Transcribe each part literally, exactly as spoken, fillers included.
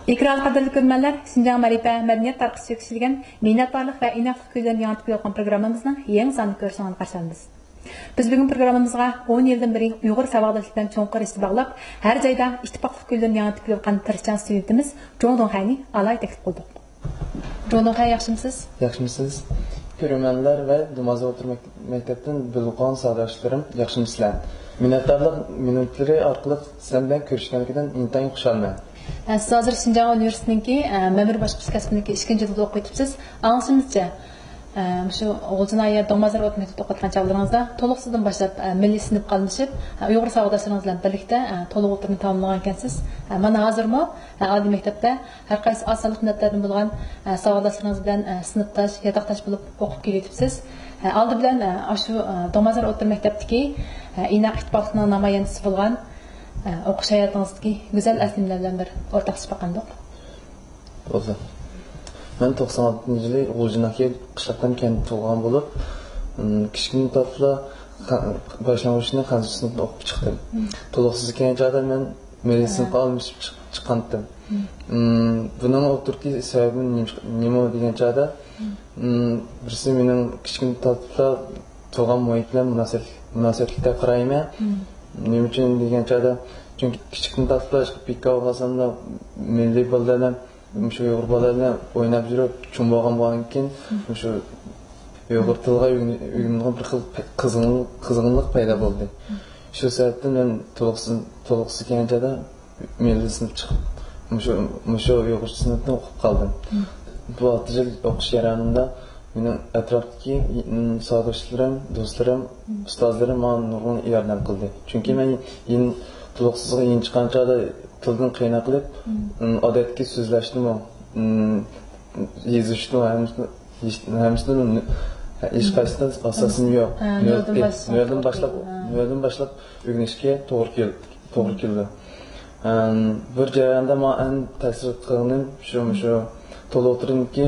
ئېكران قەدىرلىك كۆرۈرمەنلەر، شىنجاڭ مەرىپە مەدەنىيەت تارقىتىش يۈكسىلىگەن مىننەتدارلىق ۋە ئىناقلىق كۈيلىرىنى ياڭرىتىپ كېلىۋاتقان پروگراممىمىزنىڭ يېڭى سانىنى كۆرۈشۈڭلارنى قارشى ئالىمىز. بىز بۈگۈن پروگراممىمىزغا ئون يىلدىن بېرى ئۇيغۇر ساۋاقداشلىرى بىلەن چوڭقۇر رىشتە باغلاپ، ھەر جايدا ئىتتىپاقلىق كۈيلىرىنى ياڭرىتىپ كېلىۋاتقان تىرىشچان ستۇدېنتىمىز جۇڭ دۇڭخەينى ئالاھىدە تەكلىپ قىلدۇق. جۇڭ دۇڭخەي، ياخشىمۇسىز؟ ياخشىمۇسىز؟ كۆرۈرمەنلەر ۋە دۇمازا ئوتتۇرا مەك-، مەكتەپتىن بىلىۋالغان ساۋاقداشلىرىم، ياخشىمۇسىلەر؟ مىننەتدارلىق مىنۇتلىرى ئارقىلىق سىلەر بىلەن كۆرۈشكەنلىكىدىن ئىنتايىن خۇشالمەن. ئە، سىز ھازىر شىنجاڭ ئۇنىۋېرسىتېتىنىڭكى، ئە، مەمۇرىي باشقۇرۇش كەسپىنىڭكى ئىككىنچى يىلىدا ئوقۇۋېتىپسىز. ئاڭلىشىمىزچە، ئە، مۇشۇ غۇلجا ناھىيە دوڭمازار ئوتتۇرا مەكتەپتە ئوقۇۋاتقان چاغلىرىڭىزدا تولۇقسىزدىن باشلاپ، ئە، مىللىي سىنىپقا ئالمىشىپ، ئە، ئۇيغۇر ساۋاقداشلىرىڭىز بىلەن بىرلىكتە، ئە، تولۇق ئوتتۇرىنى تاماملىغانىكەنسىز. ئە، مانا ھازىرمۇ، ئە، ئالىي مەكتەپتە ھەر قايسى ئاز سانلىق مىللەتلەردىن بولغان، ئە، ساۋاقداشلىرىڭىز بىلەن، ئە، سىنىپداش، ياتاقداش بولۇپ ئوقۇپ كېلىۋېتىپسىز. ئە، ئالدى بىلەن، ئە، ئاشۇ، ئە، دوڭمازار ئوتتۇرا مەكتەپتىكى، ئە، ئىناق ئىتتىپاقلىقنىڭ نامايەندىسى بولغان، ئە، ئوقۇش ھاياتىڭىزدىكى گۈزەل ئەسلىمىلەر بىلەن بىر ئورتاقلىشىپ باقامدۇق؟ بولدى. مەن توقسان ئالتىنچى يىلى غۇلجا ناھىيە قىشلاقتان كەنتتە تۇغۇلغان بولۇپ، ئىم، كىچىكىمدىن تارتىپلا خە-، باشلانغۇچنى خەنزۇ سىنىپتا ئوقۇپ چىقتىم. مم. تولۇقسىز كەلگەن چاغدا مەن مىللىي ھە. سىنىپقا ئالمىشىپ چىق-، چىققانتىم. مم. ئىم، بۇنىڭ ئوتتۇرىدىكى سەۋەبى نېمە، نېمە دېگەن چاغدا، مم. ئىم، بىرسى مېنىڭ كىچىكىمدىن تارتىپلا تۇرغان مۇھىت بىلەن مۇناسىۋەتلىك، مۇناسىۋەتلىك دەپ قارايمەن. مم. نېمە ئۈچۈن دېگەن چاغدا، چۈنكى كىچىكتىن تارتىپلا بىكار بولغاندا مىللىي بالىلار بىلەن، مۇشۇ ئۇيغۇر بالىلار بىلەن ئويناپ يۈرۈپ چوڭ بولغان بولغاندىن كېيىن، مم. مۇشۇ ئۇيغۇر تىلىغا ئۆگىنىدىغان بىر خىل قىزغىن-، قىزغىنلىق پەيدا بولدى. مم. شۇ سەۋەبتىن مەن تولۇقسىز، تولۇقسىز كەلگەن چاغدا مىللىي سىنىپ چىقىپ، مۇشۇ، مۇشۇ ئۇيغۇرچە سىنىپنى ئوقۇپ قالدىم. مم. بۇ ئالتە يىل ئوقۇش جەريانىمدا مېنىڭ ئەتراپتىكى، م، ساۋاقداشلىرىم، دوستلىرىم، مم. ئۇستازلىرىم ماڭا نۇرغۇن ياردەم قىلدى. چۈنكى مەن يېڭى، تولۇقسىزغا يېڭى چىققان چاغدا تىلدىن قىيناق قېلىپ، مم. م، ئادەتتىكى سۆزلەشنىمۇ، م، يېزىشنىمۇ ھەممىسىنى، ھېچ، ھەممىسىنى، ھېچقايسىسىنىڭ ئاساسىم يوق. ھە، نۆلدىن نۆلدىن، باشلاپ. نۆلدىن باشلاپ، ھە. نۆلدىن باشلاپ ئۆگىنىشكە توغرا كېل-، توغرا كېلىدۇ. ئەم، بىر جەرياندا ماڭا ئەڭ تەسىر قىلغىنىم شۇ، مۇشۇ تولۇق ئوتتۇرىدىكى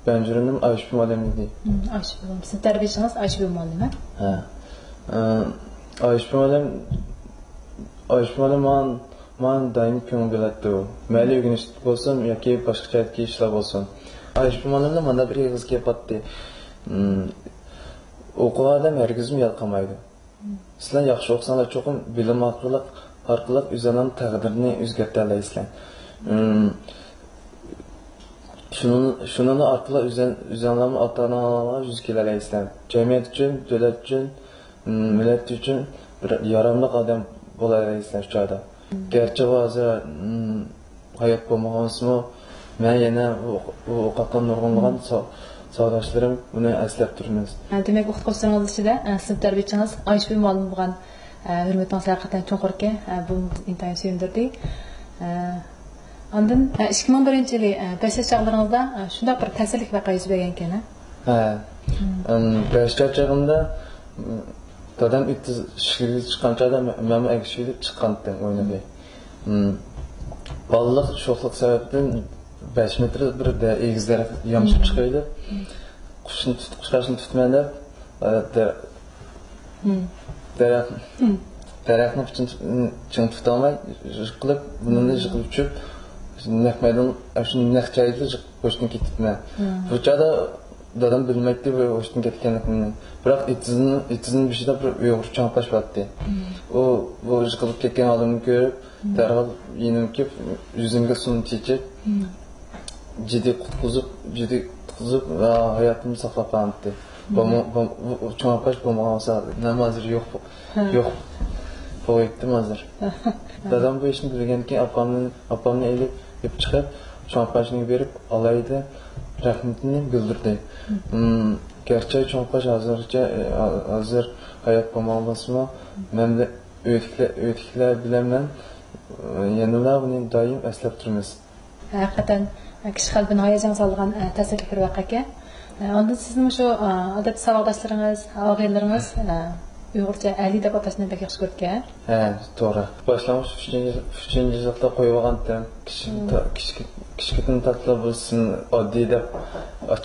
بەنجۇرىنىم ئايشۇ مۇئەللىم ئىدى. مم، ئايشۇ مۇئەللىم. سىز تەربىيەچىڭىز ئايشۇ مۇئەللىم، ھە؟ ھە. ئە، ئايشۇ مۇئەللىم، ئايشۇ مۇئەللىم ماڭا، ماڭا دائىم كۆڭۈل بۆلەتتى ئۇ. مەيلى ئۆگىنىش بولسۇن ياكى باشقا جەھەتتىكى ئىشلار بولسۇن. ئايشۇ مۇئەللىمدىن مانا بىر ئېغىز گەپ بارتتى. مم، ئوقۇغان ئادەم ھەرگىزمۇ يالقۇنمايدۇ. سىلەر ياخشى ئوقۇساڭلار، چوقۇم بىلىم ئارقىلىق، ئارقىلىق ئۆزۈڭلارنىڭ تەقدىرىنى ئۆزگەرتەلەيسىلەر. ئىم، شۇنىڭ، شۇنىڭ ئارقىلىق ئۆزۈڭ-، ئۆزۈڭلارمۇ ئاتا-ئاناڭلارغا يۈز كېلەلەيسىلەر. جەمئىيەت ئۈچۈن، دۆلەت ئۈچۈن، ئىم، مىللەت ئۈچۈن بىر ياراملىق ئادەم بولالايسىلەر شۇ چاغدا. گەرچە بۇ ھازىر، ئىم، ھايات بولمىغان بولسىمۇ، مەن يەنە ئۇ، ئۇ ئوقۇتقان نۇرغۇنلىغان سا-، ساۋاقداشلىرىم بۇنى ئەسلەپ تۇرىمىز. ھە، دېمەك، ئوقۇتقۇچىلىرىڭىز ئىچىدە، ھە، سىنىپ تەربىيەچىڭىز ئايشۇ مۇئەللىم بولغان، ھە، ھۆرمىتىڭىز ھەقىقەتەن چوڭقۇركەن. ھە، بۇ بىزنى ئىنتايىن سۆيۈندۈردى. ھە، ئاندىن، ھە، ئىككى مىڭ بىرىنچى يىلى، ھە، بەش ياش چاغلىرىڭىزدا، ھە، شۇنداق بىر تەسىرلىك ۋەقە يۈز بەرگەنىكەن، ھە؟ ھە. مم. ئىم، بەش ياش چېغىمدا، ئىم، دادام ئېتىز ئىشىكىگە چىققان چاغدا مە-، مەنمۇ ئەگىشىپ چىققانتىم ئوينىغىلى. مم. بالىلىق شوخلۇق سەۋەبىدىن بەش مېتىر بىر دە-، ئېگىز دەرەخ يامىشىپ مم. چىقىۋېلىپ، مم. قۇشنى تۇت-، قۇشقاچنى تۇتىمەن دەپ، ئە، دە-، مم. دەرەخ، مم. دەرەخنىڭ ئۇچىنى تۇت-، چىڭ تۇتالماي، جىقىلىپ، بۇنىڭدىن مم. جىقىلىپ چۈشۈپ، نەق مەيدان، شۇ نەق جايدا جىق-، بوشتىن كېتىپتىمەن. مم. بۇ چاغدا دادام بىلمەيتتى بۇ بوشتىن كەتكەنلىكىمنى. بىراق ئېتىزنىڭ، ئېتىزنىڭ بېشىدا بىر ئۇيغۇر چاڭپاش بارتتى. مم. ئۇ بۇ جىقىلىپ كەتكەن ئادەمنى كۆرۈپ، مم. دەرھال يېنىمغا كېلىپ، يۈزۈمگە سۇنى چېچىپ، مم. جىدى قۇتقۇزۇپ، جىدى قۇتقۇزۇپ، ھاياتىمنى ساقلاپ قالغانتى. مم. بولما-، بول-، بۇ چوڭ ئاپاش بولمىغان بولسا، مەن ھازىر يوق، ھە. يوق بولۇپ كېتەتتىم ھازىر. دادام بۇ ئىشنى بىلگەندىن كېيىن ئاپامنى، ئاپامنى ئېلىپ، ئېلىپ چىقىپ، چوڭ ئاپاشنىڭ بېرىپ، ئالاھىدە رەھمىتىنى بىلدۈردى. مم. مم، گەرچە چوڭ ئاپاش ھازىرغىچە، ئە، ھازىر ھايات بولمىغان بولسىمۇ، مەن بىلەن ئۆيدىكىلەر، ئۆيدىكىلەر بىلەن مەن، ئە، يەنىلا ئۇنى دائىم ئەسلەپ تۇرىمىز. ھەقىقەتەن كىشى قەلبىنى ھاياجانغا سالىدىغان، ئە، تەسىرلىك بىر ۋەقەكەن. ئە، ئاندىن سىزنىڭ شۇ، ئە، ئادەتتە ساۋاقداشلىرىڭىز، ئاغىنىلىرىڭىز، ئە، ئۇيغۇرچە ئەلى دەپ ئاتاشنى بەك ياخشى كۆرىدىكەن. ھە، توغرا. باشلانغۇچ ئۈچىنچى، ئۈچىنچى سىنىپتا قويۇۋالغانتىم. كىچىك، مم. تا-، كىچىك، كىچىكىدىن تارتىپلا بىز سىزنى ئاددىي دەپ،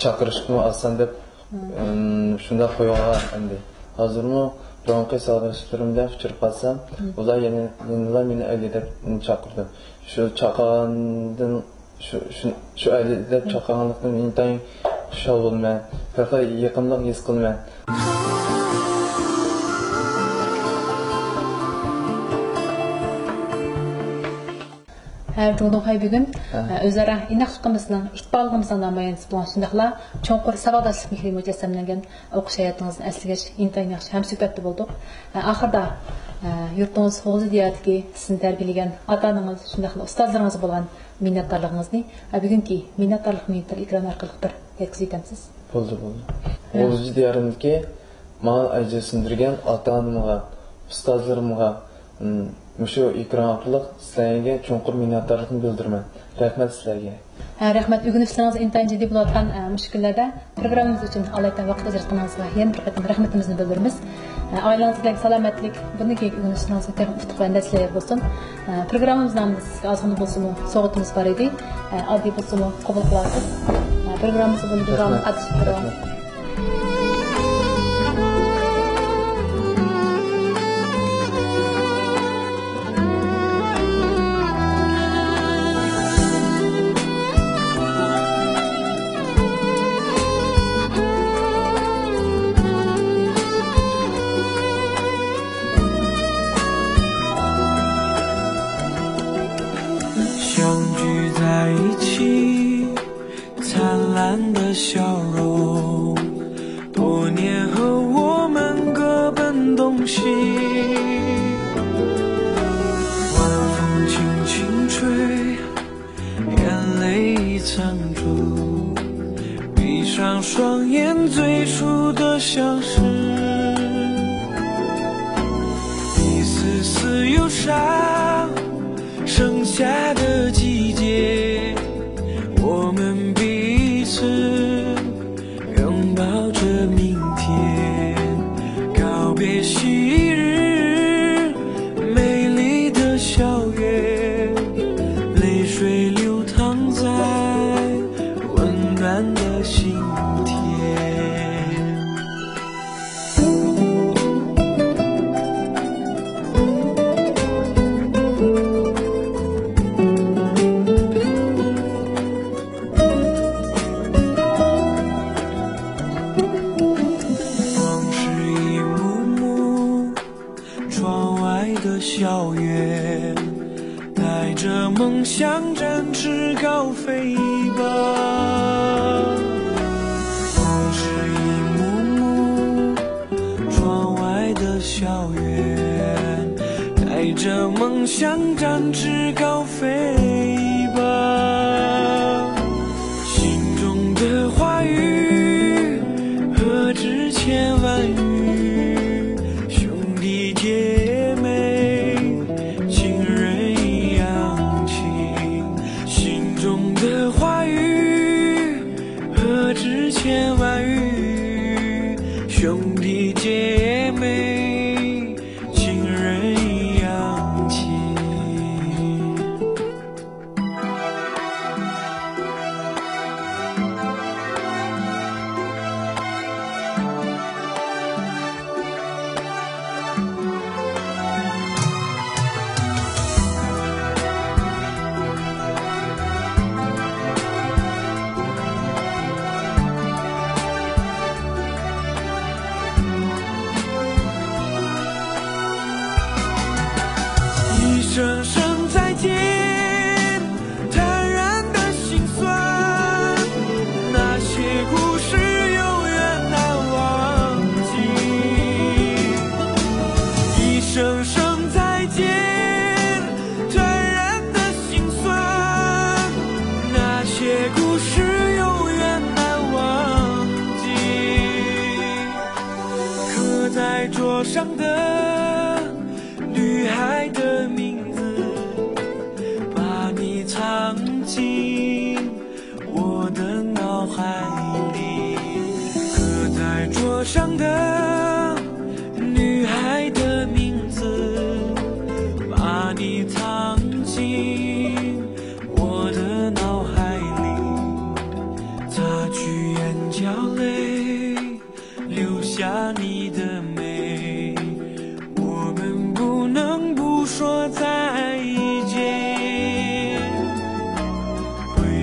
چاقىرىشقىمۇ ئاسان دەپ، مم. ئىم، شۇنداق قويۇۋالغان ئەمدى. ھازىرمۇ بۇرۇنقى ساۋاقداشلىرىم بىلەن ئۇچرىشىپ قالسام، مم. ئۇلار يەنە، يەنىلا مېنى ئەلى دەپ چاقىرىدۇ. شۇ چاقىرغاندىن شۇ، شۇ، شۇ ئەدەپ چاققانلىقتىن ئىنتايىن خۇشال بولىمەن. پەقەت يېقىملىق ھېس قىلىمەن. ھە، دۇڭدۇڭخەي بۈگۈن، ھە. ئە، ئۆزئارا ئىناقلىقىمىزنىڭ، ئىتتىپاقلىقىمىزنىڭ نامايەندىسى بولغان، شۇنداقلا چوڭقۇر ساۋاقداشلىق مېھرى مۇجەسسەملەنگەن ئوقۇش ھاياتىڭىزنى ئەسلىگەچ ئىنتايىن ياخشى ھەمسۆھبەتتە بولدۇق. ئە، ئاخىرىدا، ئە، يۇرتىڭىز غۇلجا دىيارىدىكى سىزنى تەربىيەلىگەن ئاتا-ئانىڭىز، شۇنداقلا ئۇستازلىرىڭىزغا بولغان مىننەتدارلىقىڭىزنى، ئە، بۈگۈنكى مىننەتدارلىق مېنى بىر ئېكران ئارقىلىق بىر يەتكۈزۈۋېتەمسىز؟ بولدى، بولدى. ھە. غۇلجا دىيارىمدىكى ماڭا ئەجىر سىڭدۈرگەن ئاتا-ئانامغا، ئۇستازلىرىمغا، م، مۇشۇ ئېكران ئارقىلىق سىلەرگە چوڭقۇر مىننەتدارلىقىمنى بىلدۈرىمەن. رەھمەت سىلەرگە. ھە، رەھمەت. ئۆگىنىشلىرىڭىز ئىنتايىن جىددىي بولۇۋاتقان، ئە، مۇشۇ كۈنلەردە پروگراممىمىز ئۈچۈن ئالايىتەن ۋاقىت ئاجراتقىنىڭىزغا يەنە بىر قېتىم رەھمىتىمىزنى بىلدۈرىمىز. ئە، ئائىلىڭىزدىكىلەرگە سالامەتلىك، بۇندىن كېيىنكى ئۆگىنىشلىرىڭىزغا تېخىمۇ ئۇتۇق ۋە نەتىجىلەر بولسۇن. ئە، پروگراممىمىزنىڭ ئالدىدا سىزگە ئازغىنە بولسىمۇ سوۋغىتىمىز بار ئىدى. ئە، ئاددىي بولسىمۇ قوبۇل قىلارسىز. ئە، پروگراممىمىزنى بۇندىن كېيىن داۋاملىق رەھمەت. ئاتىشىپ تۇرۇڭ. رەھمەت. 相聚在一起，灿烂的笑容，多年后我们各奔东西。晚风轻轻吹，眼泪已藏住，闭上双眼，最初的相识。一丝丝忧伤，盛夏的季节，我们彼此拥抱着明天，告别昔日美丽的校园，泪水流淌在温暖的心田。往事一幕幕，窗外的校园，带着梦想展翅高飞吧。往事一幕幕，窗外的校园，带着梦想展翅高飞吧。心中的话语，何止千万语，兄弟姐妹，情人一样情。心中的话语，何止千万语，兄弟姐妹，情人一样情。一声声再见，坦然的心酸，那些故事永远难忘记。一声声再见，坦然的心酸，那些故事永远难忘记。刻在桌上的女孩的名字，把你藏进我的脑海里。刻在桌上的女孩的名字，把你藏进我的脑海里。擦去眼角泪，留下你的美，我们不能不说再见。回